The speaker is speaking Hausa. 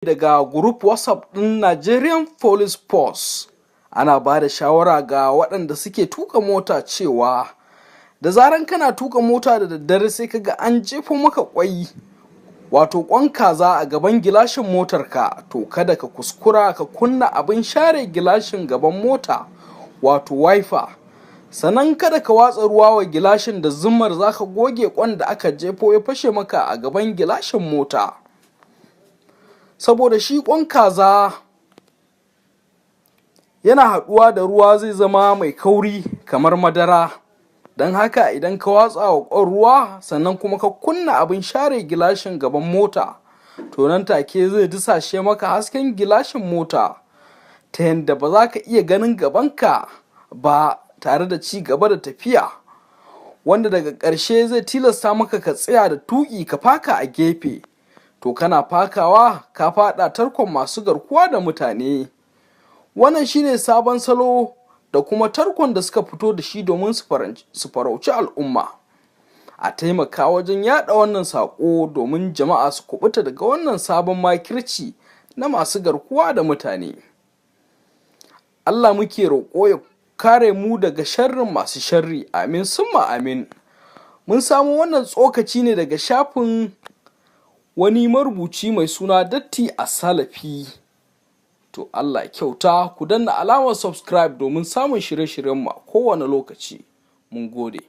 Daga group WhatsApp ɗin Nigerian Police Force. Ana ba da shawara ga waɗanda suke tuka mota cewa da zaran kana tuka mota da daddare, sai kaga an jefo maka kwai, wato kwan kaza, a gaban gilashin motarka, to kada ka kuskura ka kunna abin share gilashin gaban mota, wato wiper. Sannan kada ka watsa ruwa wa gilashin da zummar zaka goge kwan da aka jefo ya fashe maka a gaban gilashin mota, saboda shi kwan kaza yana haɗuwa da ruwa zai zama mai kauri kamar madara. Don haka idan ka watsa wa kwan ruwa, sannan kuma ka kunna abin share gilashin gaban mota, to nan take zai dusashe maka hasken gilashin mota ta yadda ba za ka iya ganin gabanka ba tare da ci gaba da tafiya, wanda daga ƙarshe zai tilasta maka ka tsaya da tuƙi, ka faka a gefe. To kana fakawa, ka faɗa tarkon masu garkuwa da mutane. Wannan shine sabon salo da kuma tarkon da suka fito da shi domin su farauci al'umma. A taimaka wajen yada wannan saƙo domin jama'a su kubuta daga wannan sabon makirci na masu garkuwa da mutane. Allah muke roƙo ya kare mu daga sharrin masu sharri, amin summa amin. Mun samu wannan tsokaci ne daga shafin wani marubuci mai suna Datti a Salafi. To Allah kyauta. Ku danna alamar subscribe domin samun shirye-shiryenmu a kowane lokaci. Mun gode.